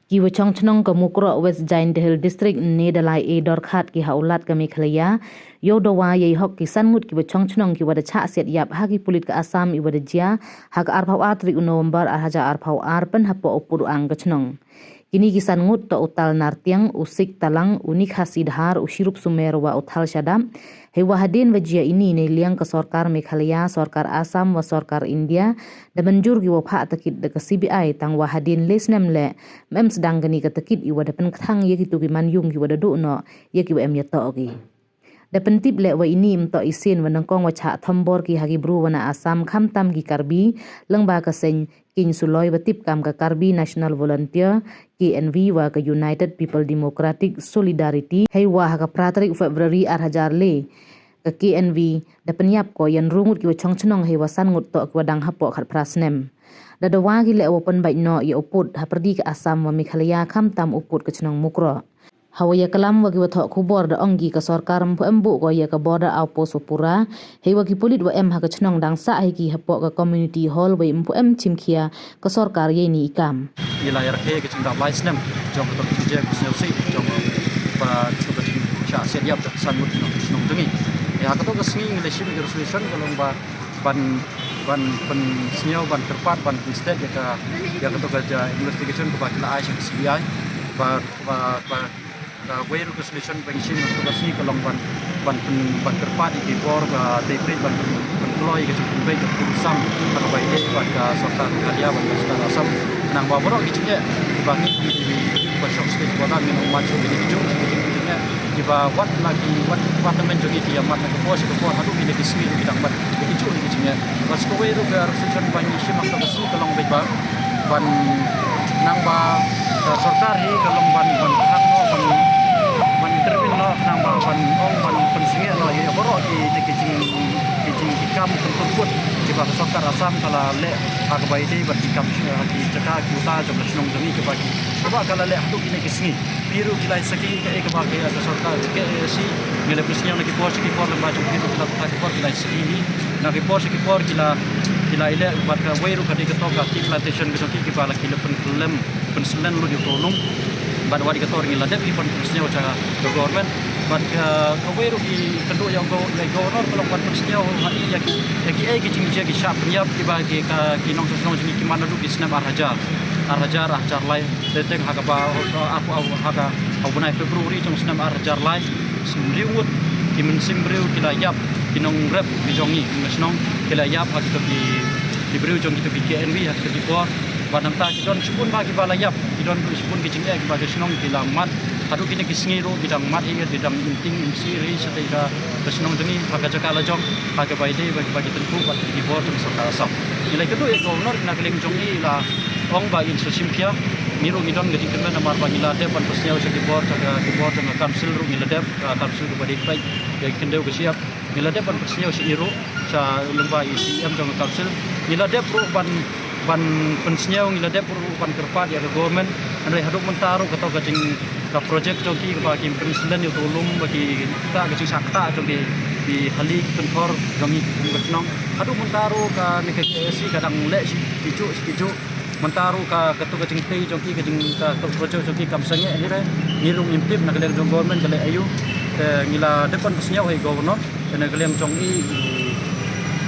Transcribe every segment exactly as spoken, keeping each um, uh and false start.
Ki wa chong chnong ka Mukroh, West Jaiñtia Hills District, ne da lai e dorkhat ki ha u Lat ka Meghalaya, yow dawa yei hok ki san ngut ki wa chong chnong ki wa da chah siat yap ha ki pulit ka Assam i wa da jia ha ka arphaw ar tarik u November ar hajar arphaw ar, pynhapoh u pud u ang ka chnong. Kini ki san ngut toh u Tal Nartiang, u Sik Talang, u Nikhasi Dhar, u Shirup Sumer wa u Thal Shadap. Hei wa hadien wa jia ini, ne liang ka sorkar Meghalaya, sorkar Assam wa sorkar India da mynjur ki wa phah takit da ka C B I, tang wa hadien le snem leh mem sdang kani ka takit i wa da pynkthang ya kitu ki manyung ki wa da duh noh ya ki wa em yatoh ki. Da pyntip leh wa ini ym toh i sien wa nyngkong wa chah thombor ki ha ki bru wa na Assam, khamtam ki Karbi, lyngba ka seng King Suloi wa tip kam ka Karbi National Volunteer, K N V, wa ka United People Democratic Solidarity, hei wa ha ka phra tarik February ar hajar le, ka K N V da pynyap ko yan ru ngut ki wa chong chnong hei wa san ngut toh ki wa dang hapoh khatphra snem. Da dawa ki leh wa pynbait noh ya u pud ha pyrdi ka Assam wa Meghalaya, khamtam u pud ka chnong Mukroh. Ha wa ya kalam wa ki wa thoh khubor da ong ki ka sorkar ym pu em buh ko ya ka border outpost wa pura, hei wa ki pulit wa em ha ka chnong dang sah hei ki hapoh ka community hall, wa ym pu em chimkhia ka sorkar yei ni i kam. Ila ya rakhe ka chingdap lai snem jong ka tok chingje ka snem si jong ba ka tok ching sha siat yap da san mut nong nong dengi. Ya ka tok ka sngi ngi le shim ka resolution ka long ba ban ban pynsngew, ban kyrpad, ban pynstet ya ka ya ka tok ka ja investigation ka ba ki la ai sha ka C B I. Ba ba ba Ka wei ruh ka solution ba ngi shim ha ka sngi ka long ban ban pyn- ban kyrpad ïa ki bor ka dei peit ban pyn- pynkloi ïa ka jingpynbeit ka pur sam ha ka bai dei bad ka sorkar Meghalaya bad ka sorkar Assam. Nang ba baroh ki jingeh ba ngi ki ba shong state ba ngi nang mat shuh ki jong ki jingeh ki ba wat na ki wat wat na men jong ki ïa mat na ka por sha ka por haduh ki ne ki sngi ki dang mat ki jong ki jingeh. Bad sa kawei ruh ka resolution ba ngi shim ha ka sngi ka long beit ba ban nang ba ka sorkar hi ka long ban ban khat noh ban ban intervene noh nang ba ban ong ban pynsngew noh ïa baroh ki ki jing ki jing ki kam pynput ki ba ka sorkar Assam ka la leh ha ka bai dei bad ki kam ki jaka ki uta jong ka shnong jong ngi ki ba ki ba ka la leh haduh kine ki sngi. Phi ruh ki lai saki kaei kaba ka sorkar ka KAAC ngi la pynsngew na ki por sha ki por lem ba jong phi ruh ki la ki por ki lai saki hi. Na ki por sha ki por ki la ki la ïaleh bad kawei ruh ka dei ka tok ka tea plantation ka jong ki kiba la ki la pynkyllem pynslem lut ïa u lum. Bad wat ïa ka tor ngi la dep ki ban pynsngew sha ka government. Bad kawei ruh ki kynduh ïa u go- ïa u governor ka long ban pynsngew ha i ïa ki ïa kiei ki jingjia ki shah pynïap kiba ki ka ki nongshong shnong jong ngi ki man naduh ki snem ar hajar ar hajar ar hajar lai. Te teng ha kaba ha ka ha u bnai February jong snem ar hajar lai. Hynriew ngut ki mynsiem briew ki la ïap, ki nongrep ki jong ngi, ki nong shnong, ki la ïap ha kito ki, ki briew jong kito ki KNV ha kito ki por. Bad nangta ki don shibun ba kiba la ïap, ki don shibun ki jingeh kiba ki shnong ki la mat. Haduh kine ki sngi ruh ki dang mat hi, ki dang imting imsi ri shatei ka, ka shnong jong ngi ha ka jaka la jong, ha kaba ïadei bad kiba ki tyngkhuh bad ki bor jong ka sorkar Assam. Ngi la kynduh ïa ka governor na ka liang jong ngi, la ong ba in sa shim khia. Ngi ruh ngi don ka jingkyrmen namar ba ngi la dep ban pynsngew sha ki bor, sha ka, ki bor jong ka council ruh ngi la dep, ka council kaba dei peit ïa ki khyndew ka shyiap. Ngi la dep ban pynsngew sha i ruh, sha lyngba i CEM jong ka council. Ngi la dep ruh ban, ban pynsngew, ngi la dep ruh ban kyrpad ïa ka government. Hynrei haduh mynta ruh kato ka jing, ka project jong ki kaba ki pynsyllen ïa uto u lum ba ki kata ka jingshah kata jong ki, ki hali ki kynthor jong ngi ki kum ka shnong. Haduh mynta ruh kane ka KAAC ka dang leh shi kijuh shi kijuh. Mynta ruh ka, kato ka jingtei jong ki, ka jing, kato ka project jong ki kam sangeh hi re. Ngi ruh ngim tip na ka liang jong government ka leh aïu. Te ngi la dep ban pynsngew ha i governor. Te na ka liang jong i, i,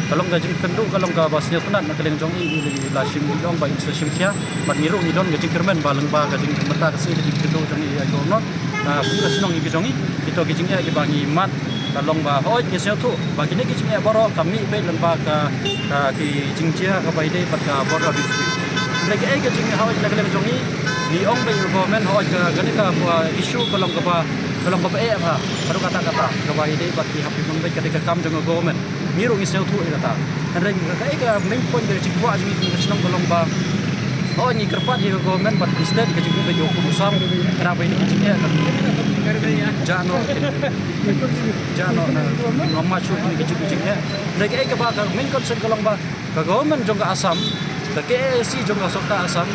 ka long ka jingkynduh, ka long kaba sngewtynnat na ka liang jong i, i la shim, i ong ba in sa shim khia. Bad ngi ruh ngi don ka jingkyrmen ba lyngba ka jing, mynta ka sngi ka jingkynduh jong i ha i governor. Na kum ka shnong ngi ki jong ngi, kito ki jingeh kiba ngi mad, ka long ba hooid ngi sngewthuh ba kine ki jingeh baroh ka mih beit lyngba ka, ka ki jingjia kaba ïadei bad ka border dispute. Hynrei kaei ka jingeh hooid na ka liang jong ngi, ngi ong beit ïa ka government hooid ka, kane ka, ka issue ka long kaba, ka long kaba eh bha, ka long kata kata, kaba ïadei bad ki hap ki pynbeit ka dei ka kam jong ka government. Ngi ruh ngi sngewthuh ïa kata. Hynrei kaei ka main point ka jingkwah jong ngi kum ka shnong ka long ba, hooid ngi kyrpad ïa ka government bad ka state ka jingpynbeit ïa u pud u sam, khnang ba ïa kine ki jingeh kan jah noh, kan jah noh na, na map shuh kine ki jingeh. Hynrei kaei kaba ka main concern ka long ba ka government jong ka Assam, ka KAAC jong ka sorkar Assam,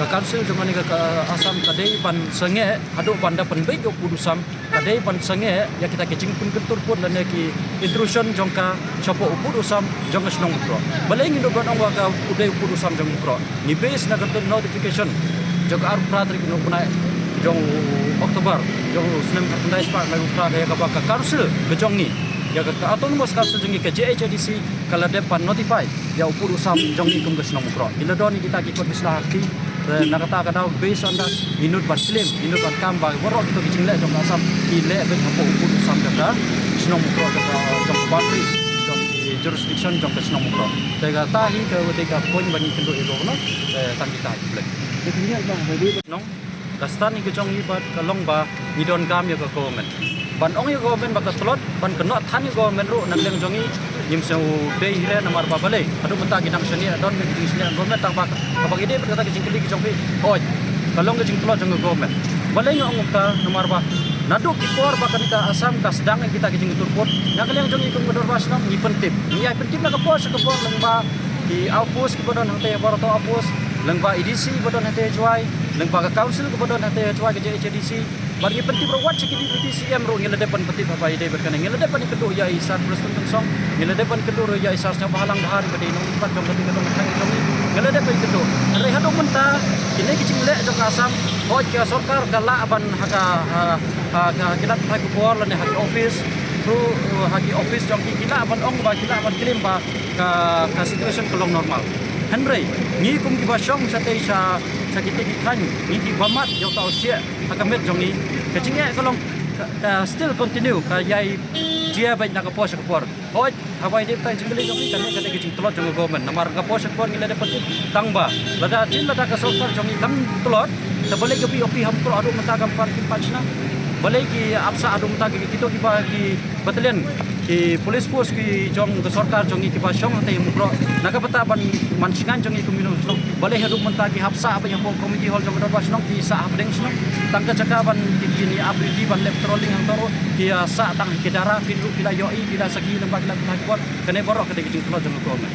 ka council jong kane ka, ka Assam ka dei ban sangeh haduh ban da pynbeit ïa u pud u sam. Ka dei ban sangeh ïa kita ki jingpynkyntur pud lane ki intrusion jong ka shapoh u pud u sam jong ka shnong Mukroh. Balei ngin ïoh ban ong ba ka u dei u pud u sam jong Mukroh? Ngi base na ka notification Jong ka arphew phra tarik u bnai jong u October jong u snem arphew khyndai spah arphew phra, ïa kaba ka council ka jong ngi, ïa ka, ka autonomous council jong ngi, ka J H A D C, ka la dep ban notify ïa u pud u sam jong ngi kum ka shnong Mukroh. Ki la don ïa kita ki kot ki sla ha kti. Te na kata ka daw, based on that, ngi nud ban claim, ngi nud ban kam ba waroh kito ki jingleh jong ka Assam ki leh beit hapoh u pud u sam jong ka shnong Mukroh, jong ka, jong ka boundary, jong ki jurisdiction jong ka shnong Mukroh. Te kata hi ka dei ka point ba ngi kynduh ïa u Governor, te tang kita ki flag. Nong, ka stand hi ka jong ngi bad ka long ba ngi donkam ïa ka government. Ban ong ïa ka government ba ka tlot, ban kynnoh than ïa ka government ruh na ka liang jong ngi, ngim sngewdei hi re namar ba balei haduh mynta ki dang shaniah, don ki jingshaniah government, tang ba kaba ngi dei bad kata ka jingkylli ka jong phi. Hooid, ka long ka jingtlot jong ka government. Balei nga ong kumta? Namar ba naduh ki por ba kane ka Assam ka sdang ïa kita ki jingïatur pud, na ka liang jong ngi kum ka dorbar shnong ngi pyntip, ngi ïai pyntip na ka por sha ka por, lyngba ki outpost kiba don hangtei ha Barato Outpost, lyngba A D C ba don hangtei ha Jowai, lyngba ka council kaba don hangtei ha Jowai, ka J H A D C. Bad ngi pyntip ruh wat sha ki Deputy C M ruh ngi la dep ban pyntip haba ïadei bad kane. Ngi la dep ban ïakynduh ïa i Sir Prestone Tynsong, ngi la dep ban ïakynduh ruh ïa i Sir Sniawbhalang Dhar, ba dei nongmihpat jong kane ka dong ka thaiñ jong ngi. Ngi la dep ban ïakynduh. Hynrei haduh mynta kine ki jingleh jong ka Assam, hooid ka sorkar ka lah ban ha ka, ha, ha ka, ki lad pathai khubor lane ha ki office, through, uh, ha ki office jong ki, ki lah ban ong ba, ki lah ban claim ba ka, ka situation ka long normal. Hynrei ngi kum kiba shong shatei sha, sha kitei ki thaiñ, ngi kiba mad ïa uta u shiah ha ka met jong ngi, ka jingeh ka long ka, ka still continue, ka ïai jia beit na ka por sha ka por. Hooid, haba ïadei bad ka jingkylli jong ngi, kane ka dei ka jingtlot jong ka government. Namar ka por sha ka por ngi la dep pyntip, tang ba lada jin lada ka sorkar jong ngi kam tlot, te balei ka B O P ha Mukroh haduh mynta kam pan kim pan shna? Balei ki ap sah haduh mynta ki, kito kiba ki battalion, ki police force ki jong ka sorkar jong ngi kiba shong hangtei ha Mukroh, na ka bynta ban man shngaiñ jong ngi kum ki nong shnong, balei haduh mynta ki hap sah beit hapoh community hall jong ka dorbar shnong, ki sah hapdeng shnong? Tang ka jaka ban ki, kine ap duty ban leh patrolling hangto ruh ki, ah, sah tang ha ki dara, phi ruh phi la ïohi, phi la sakhi lyngba ki lad pathai khubor. Kane baroh ka dei ka jingtlot jong ka government.